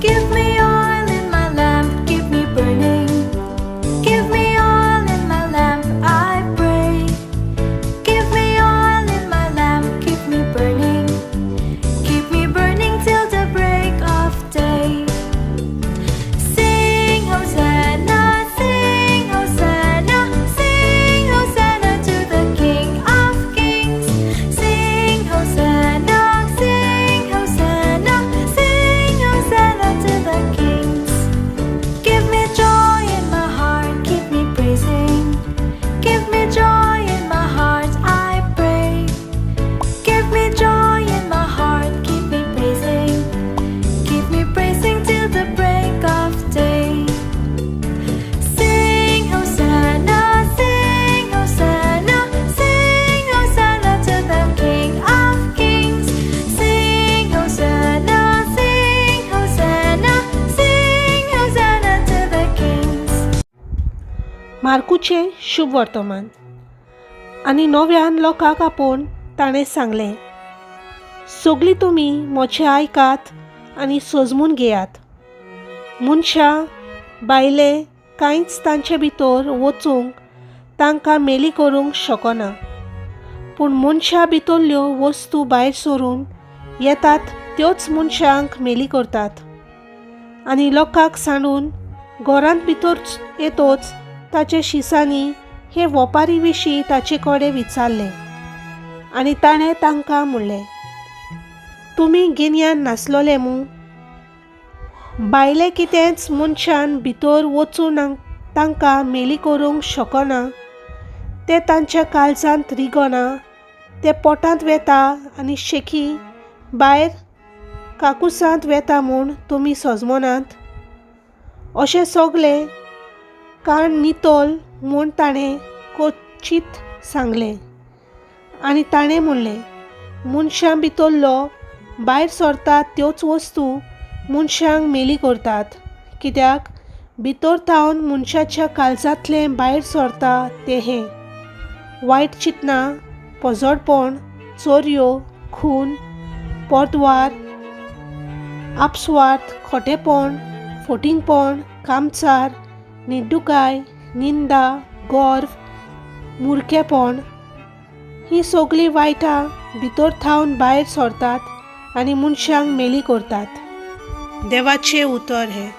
Give me oil in my lamp, keep me burning. Give me oil in my lamp, I pray. Give me oil in my lamp, keep me burning. Keep me burning till the break of day. Sing Hosanna, sing Hosanna, sing Hosanna to the King of Kings. Sing Hosanna, sing Hosanna, sing Hosanna to the Kings. Give me joy in my heart, keep me praising. Give me joy in my heart, I pray. Give me joy in my heart, keep me praising. Keep me praising till the break of day. Sing Hosanna, sing Hosanna, sing Hosanna to the King of Kings. Sing Hosanna, sing Hosanna, sing Hosanna to the Kings. मार्कूचें शुभ वर्तमान. आनी नव्यान लोकांक आपोवन ताणें सांगलें, सगलीं तुमी म्हजें आयकात आनी सोजमून घेयात. मनशां भायले कांयच तांचे भितर वचूंक तांकां मेली करूंक शकना, पूण मनशां भितरल्यो वस्तू भायर सरून येतात त्योच मनशांक मेली करतात. आनी लोकांक सांडून घरांत भितर येतोच ताचे शिसांनी हे वोपारी विशीं ताचे कडेन विचारलें. आनी ताणें तांकां म्हणलें, तुमी गिन्यान नासलोले मूं? भायलें कितेंच मनशान भितर वचून तांकां मेली करूंक शकना. तें तांच्या काळजांत रिगना. तें पोटांत वेता आनी शेकी भायर काकुसांत वेता म्हूण तुमी सजमनात? अशें सगलें काण नितळ म्हूण ताणें कोचीत सांगलें. आनी ताणें म्हणलें, मनशां भितरलो भायर सरतात त्योच वस्तू मनशांक मेली करतात, कित्याक भितर थावन मनशाच्या काळजांतलें भायर सरता तें हें: वायट चिंतनां, पोजडपण, चोरयो, खून, पोरद्वार, आपस्वार्थ, खोटेपण, फोटिंगपण, कामचार, निड्डुकाय, निंदा, गर्व, मुरखेपण. हीं सगळीं वायटां भितर थावन भायर सरतात आनी मनशांक मेली करतात. देवाचें उतर हें.